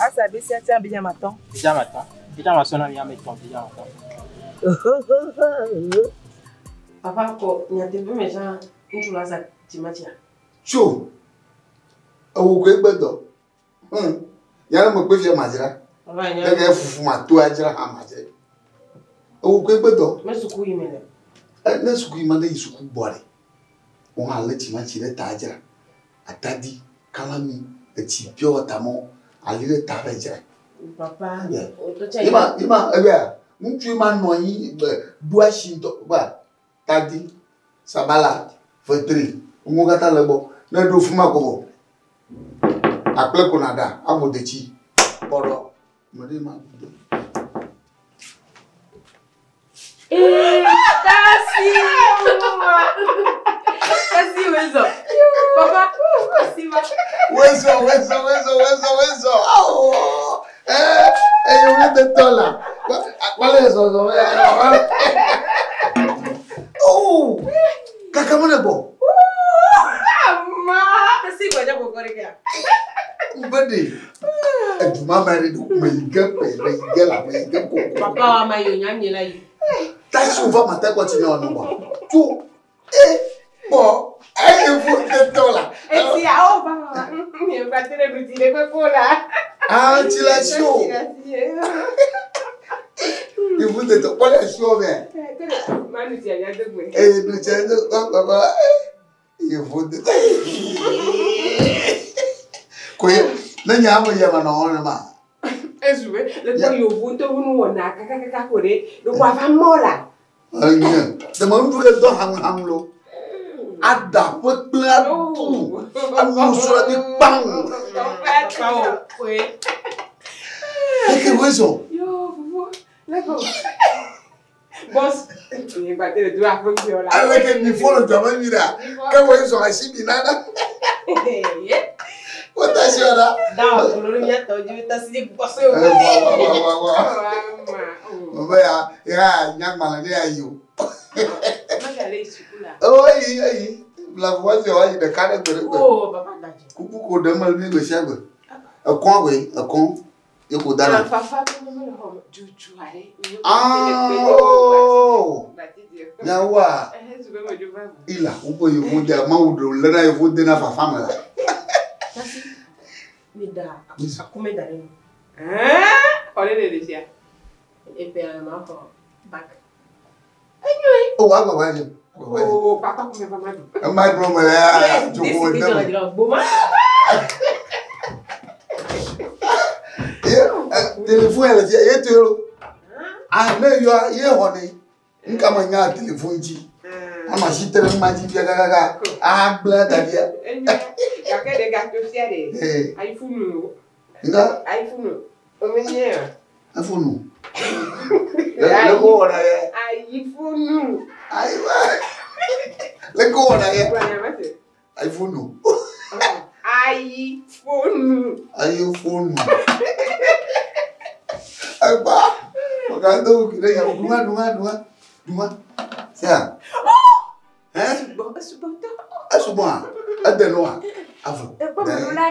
Asa be sia tia be nya matɔ. Bija matɔ. Bija masɔ na mi ame tɔn bija matɔ. Papa kɔ nyateƒe me tsã ŋutsu la za timatia. Tso! Ewu koe gbe dɔ. Hmm. Ya ne mekpe fia madzra. Papa nya. Ege fufu ma to adzra hã madzra. Ewu koe gbe dɔ. Me suku yi me le. E, ne suku yi ma ne yi suku gbɔ ɖe. Wo hã lé timatsi ɖe ta adzra. Atadi, kalami, etsi pure water mɔ ali ɖe ta va dzra. Papa. Yeah. O to tsa Yema yema ebea ŋutsu ma nɔ anyi be ɖo asi ŋutɔ ba tadi, sabala, fetri, nuwo katã le egbɔ. Ne eɖo fi ma ko vɔ. Akple ko nàɖa, aƒo detsi, kpɔɖɔ. Me ɖe ma do. Ee, tasi. Tasi wezɔ. Papa, tasi va. Wezɔ, wezɔ, wezɔ, wezɔ, wezɔ. Awo. Eh, eh, wo te tɔ la. Wale zɔzɔ. Oh, kaka mo le gbɔ. Ama. Tasi gbɔdza gbɔgbɔ ɖe kea. Mbede. Eduma ma ɖe ɖo me yi ge pe, me yi ge la, me yi ge koko. Papa wa ma yi o nya nye la yi. Tasi wo va ma te kɔ tsi ne wɔnɔ gbɔ. Tso, eh, kpɔ, eye fo te tɔ la. Eti awo papa. Nye ba te ɖe ɖuti ɖe kpekpe la. Ah, tsi la si o. Tsi la si ye. Ifu te tɔ, kpɔ le si o mɛ. Manu tsi anya do gbe. Eye nu tse ne kpɔ kpɔ kpɔ. Ifu te tɔ. Koye, ne nya ame yɛ ma nɔ wɔn ma. Ezu be le kpɔ yovu ŋutɔ ƒe nuwɔna kakakaka ko ɖe ɖeko ava mɔ la. Enye, deme nuɖu ke dɔ haŋ haŋ lo. Aɖa ƒe kple aɖu. Anu srɔ̃ ɖi kpaŋ. Papa wo koe. Eke wezɔ. Yo fufu leko. Boss, nye gba te le do aƒe fi la. Aleke mi fɔ le dzɔme nyui ɖa. Ke wezɔ asi mi nana. Wota si wɔ ɖa. Da o lórí mi atɔ dzi ta si di gbɔ se o. Eh, wa wa wa wa wa. Mebe ya ya nyagbalẽ ɖe ya yi o. Maga le suku la. O eyi eyi. Blavu wa yi ɖeka ɖe gbe ɖe gbe. O papa da dzi. Kuku ko ɖe me mi gbe sia gbe. Ekɔn koe ekɔn ye ko da na. Fafa kple me le xɔ me dzodzoa ɖe. Ah, oh. Nyawoa ila woƒe yevu de mawu ɖe lé na yevu de na fafa me la. Tasi mi da akume da ɖe nu. Xɔ ɖe le ɖe sia. Epe ma xɔ bak. O wa gbɔ wa dze. Wa dze. O papa kume va ma ɖu. Ema gblɔ me le ya dzoko de me. Gboma. Ye telefon le fia ye to lo. Ah ne yɔ ye xɔ ne. Nka me nya telefon dzi. Ama si te ɖe ma dzi fia kakaka. Agblẽ da ɖia. Enyo gake ɖe gato sia ɖe. Ee. iPhone o. Nga iPhone o. Omenye. iPhone. Le le ko wɔna ye. iPhone. Ayiwa. Le ko wɔna ye. Gblɔ nya ma se. iPhone. iPhone. iPhone. Agba. Ɔka do kile ya duma duma duma duma. Sia. Hein? Gbɔ esugbɔ ŋutɔ. Esugbɔa? Ede nua? Avɔ. Ekpɔ me ɖo la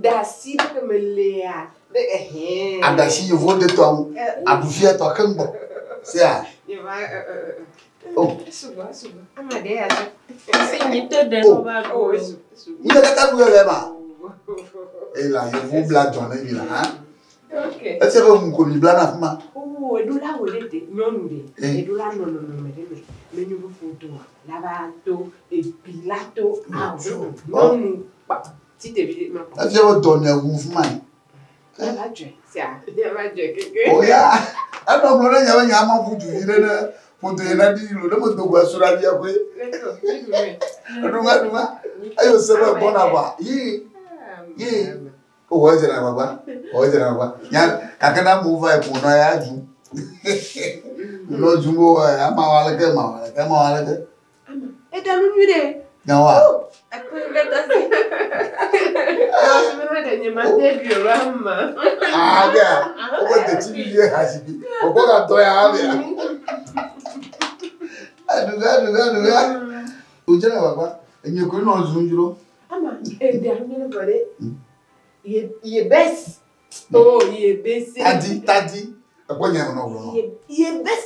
da asi ɖe ke me lea. Ɖe ɛhɛn. Aɖasi yevuwo de tɔa ŋu. Aɖu fia tɔ keŋ gbɔ. Sia. Nye va ɛ ɛ ɛ. Oh. Esugbɔ esugbɔ. Ama ɖe ya tsɔ. Si nyi te ɖe Oh. no va O ɖu. esu esugbɔ. Nu katã ɖu le ma. Eye la yevu bla dzɔ ne mi la hã. Ok. Esia be ŋu ko mi bla na fi ma. O eɖo la wɔ ɖe de nyɔnu ɖe. Eh. Eɖo la nɔ nɔnɔme ɖe me. Menyo be ƒodo la va to ebi la to awo. Nyɔnu kpa ti ɖevi ɖe ma kpɔ. Efia be dɔ ne ŋu fi ma yi. Ya va dzɔe sia. Ya va dzɔe keke. O ya. Enɔ gblɔ ne nya be nya ma ƒu du vi ɖe ne ƒodo yi na ɖi lo ne me do go asu ɖe avia koe. Leko mi ɖu nɛ. Ɖuma ɖuma. Eye wòse be gbɔna vɔa. Yi. Yi. O wɔ edzena gbagba. Wɔ edzena gbagba. Nya gake ne amewo va yi ko nɔ ya dzu. Nɔ dzu wo ama wɔ aleke ma wɔ aleke ma wɔ aleke. Ama eɖa nu nyui ɖe. Nyawoa. Ah, bia. Wobe detsi vivi ha zikpui. Wòkpɔ gatɔ ya bia. Aɖuga, aɖuga, aɖuga. Wòdze le gbagba. Enye koe nɔ zum dzro. Ama, eɖe ame vɔ ɖe. Ye ye bes. Oh, ye bes. Tadi, tadi. Ekpɔ nya me nɔ gblɔ nɔ. Ye ye bes.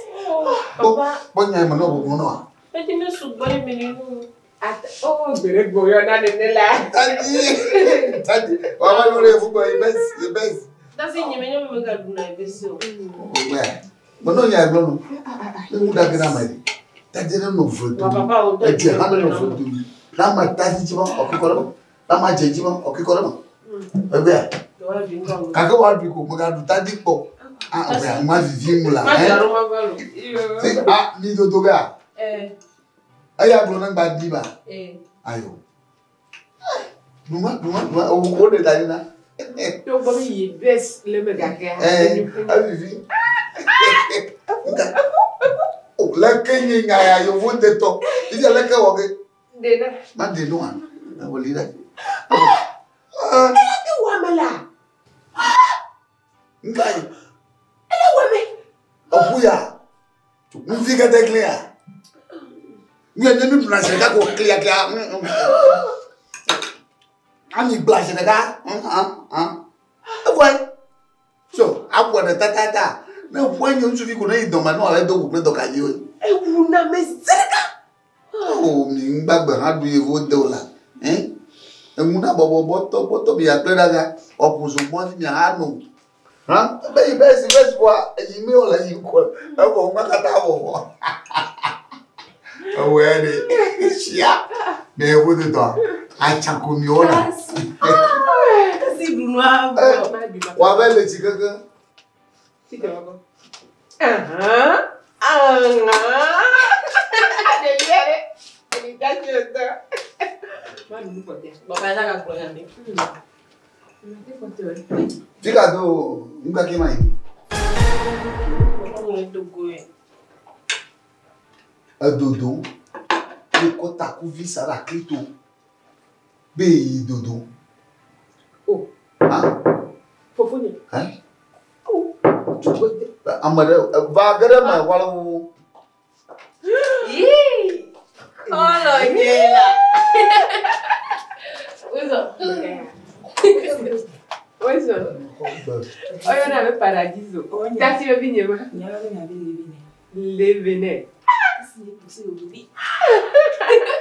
Papa. Kpɔ nya me nɔ gbɔgblɔ nɔa. Eti ne sugbɔ ɖe mi nu. At oh, gbere gbɔyɔ na nene la. Tadi, tadi. Wàá wá lórí efu gbɔ ye bes, ye bes. Tasi nye me nye me ga ɖuna ebesi o. Ogbɛ. Mɛ nɔ nya gblɔ nɔ. Ne ŋu ɖage na ame ɖe. Tadi ɖe nɔ ve Wa domi. papa o tɔ Edze hã ne nɔ ve domi. Na ame tadi dzi ma, ɔkikɔ ɖe me. Na ame dze dzi ma, ɔkikɔ ɖe me. Egbea. Gake woaɖui ko, megaɖu tadi kpɔ. Ah, egbea, nua vivi ŋu la. Ma Ɛ? dzra ɖo ma va lo. Si, ah, mi dodo gea. Eh, Eya gblɔ ne ŋgba di ba. eh. Ayo. Numa, numa, numa, wo wo ɖe da ɖi na. To gbɔ be ye bes le me gake. Ɛ, evivi. Nka. O, leke nye nya ya yevu detɔ. Fifia leke wɔ ge. Dena. Ma de nua. Ewɔ li ɖe. Ah, Ele wɔ ame la. nka yi. Ele wɔ ame. Eƒu ya. Nuvi kete klia. Mi ne mi ɖuna zi ɖeka ko klia klia. Ami gblã zi ɖeka. Evɔe. So, awɔ ɖe tatata. Ne ƒu enye ŋutsuvi ko ne yi dɔme ne wòale do gu kple dɔkaviwo. Ewu na me zi ɖeka. O mi ŋgbagbe hã ɖu yevuwo de o la. Ɛ? Eŋu na bɔbɔ bɔtɔ bɔtɔ mi akple ɖe aga. Ɔƒu zogbɔn mi hã no. Hã? Be yi be si be si wa eyi mi wòle yi ŋkɔ. Evɔ ŋua katã vɔvɔ. Ewɔe ɖe. Sia. Mi yevuwo de dɔa. Atsako mi wɔna. Tasi ɖu nua vɔ. Wòabe le tsi keke. Si te va gbɔ. Ahan. Ahan. Ɖevi aɖe. Ɖevi tasi wòtɔ. Ma ɖu nu kpɔtɔea. Papa ya ga gblɔ nya ɖe. Fika do ŋkake ma yi. Papa mo do go ye. Edodo. Wokɔ takuvi sa ɖe aklito. Be yi dodo. O. Hã? Fofonye. Ɛ? O. Tso Ame ɖe va ge ɖe eme wòale wuwu. Yii. Kɔlɔ nye la. Wozɔ. Wozɔ. Oyɔna be paradiso. Tasi be vi nye ma. Levene.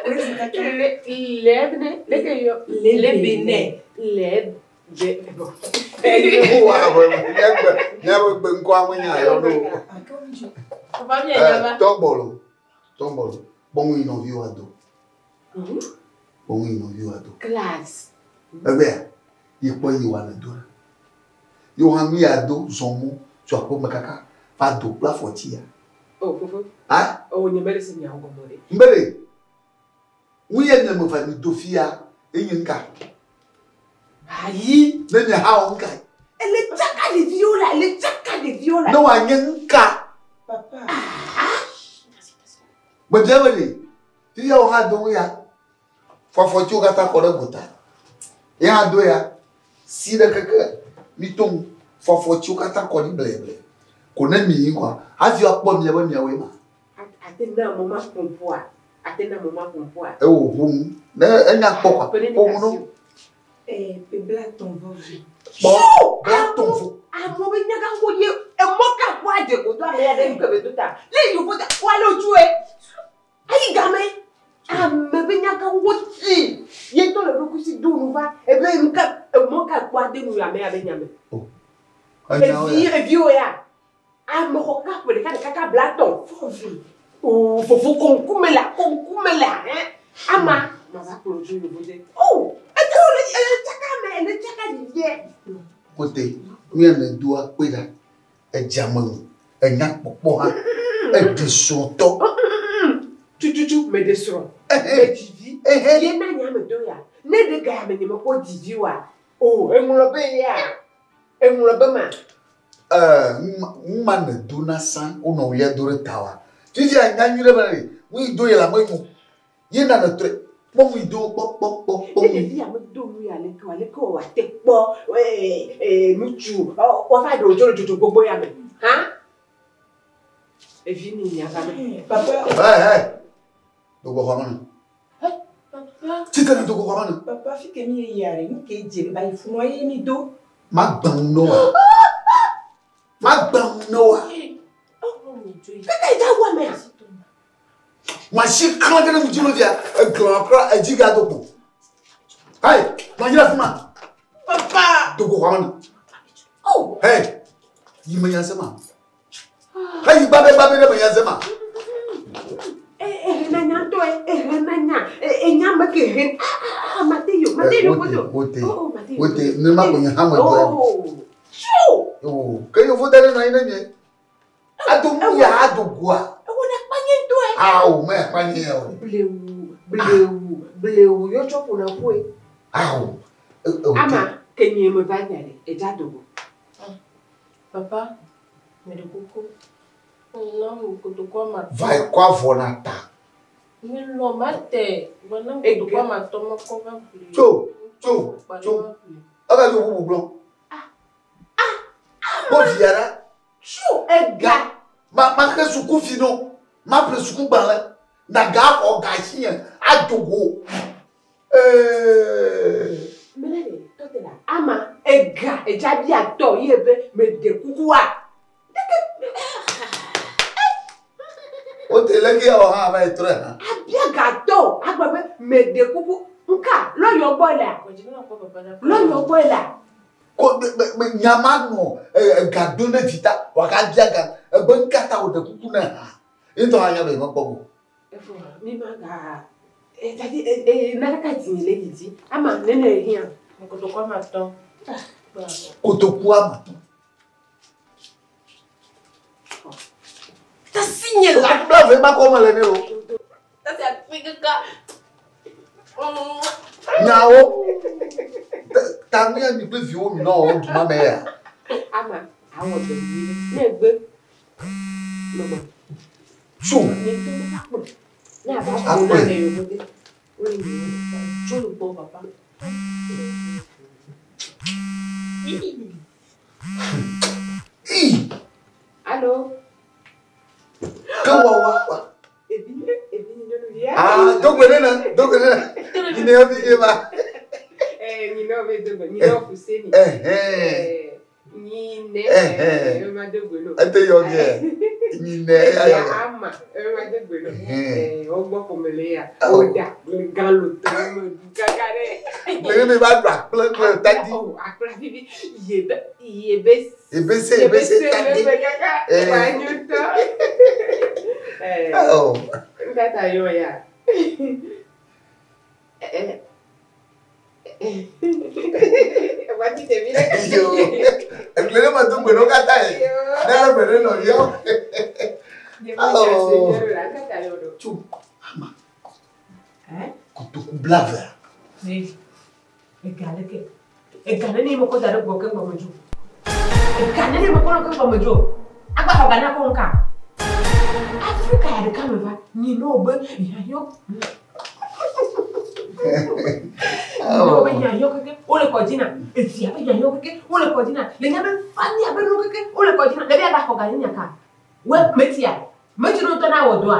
Le lebne. Leke yɔ. Lebene. Leb. Be. Bon. Wo abe míagbe míabe gbe ŋkɔa menya yɔ ɖo. Papa mi nya va. Tɔgbɔlo. Tɔgbɔlo. Kpɔ ŋu yi nɔviwo ado. Kpɔ ŋu yi nɔviwo ado. Classe. Egbea yi kpɔ yi wòale do ɖa. Ye wò hã nu ya do zɔ mɔ tso aƒeme kaka va do kple afɔti ya. Oh, fofo. Ah, Oh, nye mele se nyawo gɔme ɖe. mbele. Ŋu ye nye me va mi do fia enye ŋka. Ayi. Ne nye hã wɔ ŋka. Ele tsaka ɖeviwo la. Ele tsaka ɖeviwo la. Ne wòanye ŋka. Papa. Gbedze be ɖe. Fifia wò hã do ŋu ya. Fɔfɔtiwo katã kɔ ɖe gota. Ye hã do ya. Si ɖe keke mi to ŋu. Fɔfɔtiwo katã kɔ ɖi bleble. Ko ne mi yi kɔa, hafi woakpɔ mia be miawoe ma. Ate na mo ma pɔmpoa. Ate na mo ma pɔmpoa. Ewò ʋu ŋu. Ne enya kpɔ kɔa, Pene ƒo ŋu no. Kpɔ blatɔn fo. Amewo be nyaga ko ye emɔ ka ko adze ko do ame ya ɖe nu kebe do ta. Le yovo ta wale otsu ye. Ayi game. Ame be nyaga wo tsi. Ye tɔ le ɖokuisi do nu va. Ebe nu ka emɔ ka ko ade nu ame ya be nyame. Enyawo Evi ya. eviwo ya. Ame xɔ kaka ƒe ɖeka ɖeka ka blatɔn. O fofo konkume la konkume la. Hein? Ama. Ma va kplɔ tso yovo de. O ete wo le ele tsaka ame ele tsaka ɖevie. Kote, nu ya ne doa kpe ɖa. Edze ame ŋu. Enya kpɔkpɔ hã. Eɖe srɔ̃tɔ. Tututu me de srɔ̃. Me dzivi. Ehe. Ye na nye ame do ya. Ne ɖe ga ya me nye me kpɔ dzivi wa. O eŋlɔ be ya. Eŋlɔ be ma. Ɛɛ, ŋu ma ne do na sã wonɔ wulia do ɖe ta wa. Fifia nya nyui ɖe be ɖe, ŋu yi do ye la me nyo. Ye na ne trɔe. Kpɔ nu yi do kpɔ kpɔ kpɔ kpɔ Ne nu yi. ɖevi ya medo nu ya leke o, aleke wòate kpɔ ŋutsu woava ɖe wòdzo le dzodzo gbogbo ya me. Hã? Evi mi nya va me. Papa. Hey hey. Dogo xɔ me nɔ. Papa. Tsitre na dogo xɔ me nɔ. Papa fi ke mi ye ya re nu ke dze ba yi funua ye mi do. Ma gbã ŋu ne wa. Ma gbã ŋu ne wa. Kaka yi da wɔ amea. Ma si xlẽ ke ne mu dzi me fia eglã kura edzi ga do kpo. Hey, ma dzi le afi ma. Papa. Dogo xɔ me nɔ. Oh. Hey, yi me nya se ma. Hey, yi gbabɛ gbabɛ ɖe me nya se ma. Ehe na nya ŋutɔ ye, ehe na nya, enya me ke he. Ah, ah, mate yo, mate yo kodo. Wote, Oh, mate yo. wote, ne ma ko nye hã me dɔ ya. Oh. Tso. Oh, ke yevu da ɖe nɔ anyi ne mie. Ado nu ya ado goa. Ewo na kpanye ŋutɔ ye. Awo, me akpa nye ya o. Blewu, blewu, blewu yɔ tsɔ ƒona ƒoe. Awo. E, Ama ke nye me va nya ɖe, edza dogo. Papa, me ɖe kuku. Nam kotoku ama. Va kɔ avɔ na ta. Mi lɔ ma te. Gblɔ nam kotoku ama tɔ mekɔ va ƒle. Tso, tso, tso. Ega yo bubu gblɔ. Kpɔ via ɖa. Tso ega. Ma ma xe sukuvi no. Ma ƒle sukugbalẽ. Na ga xɔ ga si nye ado go. Ee. Mele ɖe tɔte la. Ama ega edza bia tɔ ye be me ɖe kukua. Wote leke ya wɔ hã va yi trɔe hã. Abia gatɔ agblɔ be me ɖe kuku. Nka lɔyɔ gbɔ lea. Lɔyɔ gbɔ lea. Ko me me nya ma nɔ ega do ne vi ta wòaka bia ga ebe ŋka ta wòɖe kuku ne hã. Ye ŋutɔ hã nya be yemekpɔ go. Efo mi ma ga. Tadi nanaka dzi le yi dzi. Ama nene hiã. Kotoku ama tɔ. Kotoku ama tɔ. Tasi nye la. Kotoku blaeve ma kɔ me le ne o. Tasi akpe kaka. Nyawo. Ta nu ya mi kple viwo mi nɔ wɔm du ma me ya. Ama awɔ dɔ nyuie ɖe. Ne egbe. Megbe. Tso. Nye ŋutɔ meva kplɔ. Ne ava Akplɔe. ƒo na le yewo de. Wole nyuie. Tso le gbɔ papa. Ii. Allo. Ke wɔ wa wa. Evi evi nyɔnuvia. Ah, dogbe ne na, dogbe ne na. Nyine yo vi ma. Nyinɔ be dogbe, nyinɔ fuseni. Eh. Nyine. Eh. Ema dogbe no. Ete yɔ ge. Nyine ya yɔ ge. Ama ema dogbe no. Eh. Wogbɔ ƒome le ya. Oh. Woɖa gã lotɔ me ɖu kaka ɖe. Le mi ba ɖu akple kple tadi. Oh, akple vivi. Yebe yebe. Ebese ebese tadi. le kaka. Eh. Wa nyutɔ. Eh. Oh. Tata yɔ ya. Wati ɖevi ɖe. Yo. Ekple ne ma dogbe no kata ye. Ne le gbe ne nɔ yɔ. Oh. Tso. Ama. Kotoku blaeve. Ega leke. Ega nene mekɔ da ɖe gbɔ keŋ gbɔme dzo. Ega nene mekɔ ɖe keŋ gbɔme dzo. Agba xɔ ga na kɔ ŋka. Afrika ya ɖeka me va. Nyi ne wo be hiahiã. Nyi ne wo be hiahiã keke wole kɔ dzi na. Evia be hiahiã keke wole kɔ dzi na. Le nya be fania be nuwo keke wole kɔ dzi na. Ɖevi aga xɔ ga ne nya ka. Wɔ metia. Meti ne ŋutɔ na wɔ dɔa.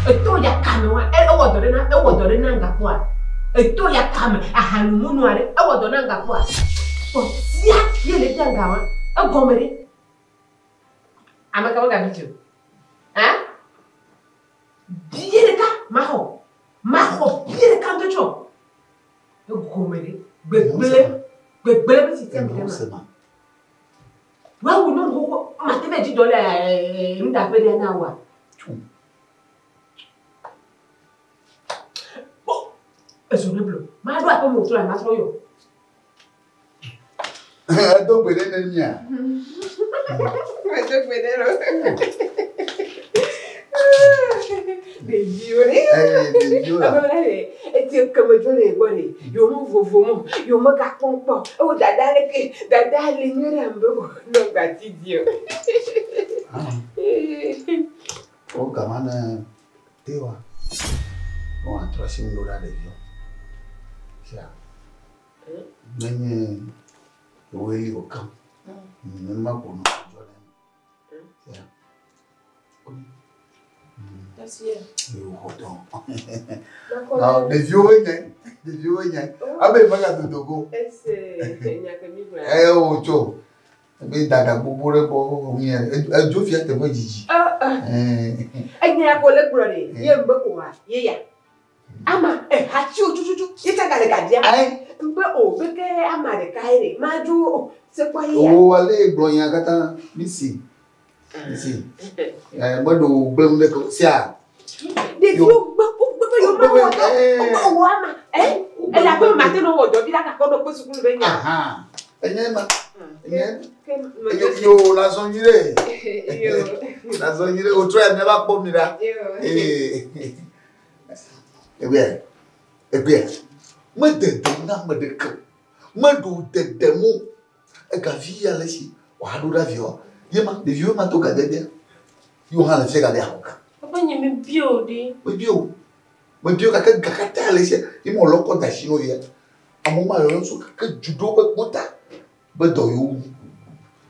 Eto ya kame wa. Ewɔ dɔ ɖe na ewɔ dɔ ɖe na gakpoa. Eto ya kame ahanumunu aɖe ewɔ dɔ na gakpoa. Kpɔtia ye le bia ga wa. Egɔme ɖe. Ame ka megabi dzi o. Hã? Bie ɖeka maxɔ. Maxɔ bie ɖeka ŋutɔ tsɔ. Egɔme ɖe. Gbegblẽ. Gbegblẽ be sisi ame Eno ma. se ma. Woawu nyɔnu xoxo mate va dzi dɔ le nuɖaƒe ɖe na woa. Tso. Kpɔ ezo ne blo. Maɖo aƒe me wòtrɔ la matrɔ yɔ. Dogbe ɖe ne mia. Dogbe ɖe lo. Ɖeviwo ɖe. Eh, ɖeviwo la. Ame la ɖe eti keme dzo le gbɔ ɖe. Yewo me vovo mo, yewo me gakpɔm kpɔ. Ewo dada leke, dada le nyuie ɖe ame be nɔ gbati di o. Ah. O gama ne te wa. Ne wòatrɔ asi ŋu ɖo ɖa ɖeviwo. Sia. Nenye woe li wòkam. Nenema ko nɔ dzɔ ɖe. Sia. Yo xɔtɔ. Ɖeviwo nye, ɖeviwo nye. Abe mega dodo go. Eye wotso. Ebe dada gbogbo ɖe gbɔ nye edzo fia teƒe dzidzi. Enya ya ko le gblɔ ɖe ye ŋbe ko wa ye ya. Ama ehatiwo tututu ye tsa gale gadia. Ŋbe o be ke ama ɖeka ye ɖe madzo o sekpɔ ye ya. Wo ale gblɔ nya katã mi si. Mi si. Meɖo gblẽm ɖe ko sia. Ɖeviwo gbe wogbe be yewo ma wɔ dɔ wogbe wɔ ama. Ele aƒe me mate nɔ wɔ dɔ vi la gakɔ ɖo kpe sukulu be nya. Enye ma. Enye. Yo yo la zɔn nyui ɖe. La zɔn nyui ɖe. Wotrɔ ya míava kpɔ mi ɖa. Egbea, egbea, mede dɔ na ame ɖeke o. Meɖo dedem o. Egavi ya le esi wòaɖo ɖa viawoa. Ye ma, ɖeviwo ma to gadede. Yewo hã le fia gade axɔ ga. Papa nye mebia o ɖe. Mebia o. Mebia o gake ga katã le esia. Ye ma wòlɔ kɔ da asi na wo ya. Amewo ma yɔyɔ tso keke du ɖewo ƒe kpota be dɔ yewo wu.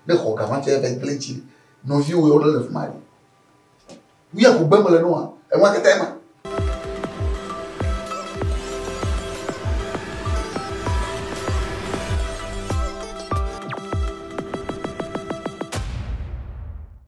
Ne xɔ ga ma tse ava yi gblẽ ŋuti. Nɔviwo yewo ɖe le fi ma ɖe. Nu ya ko gbe mele nɔa, enua katã ema.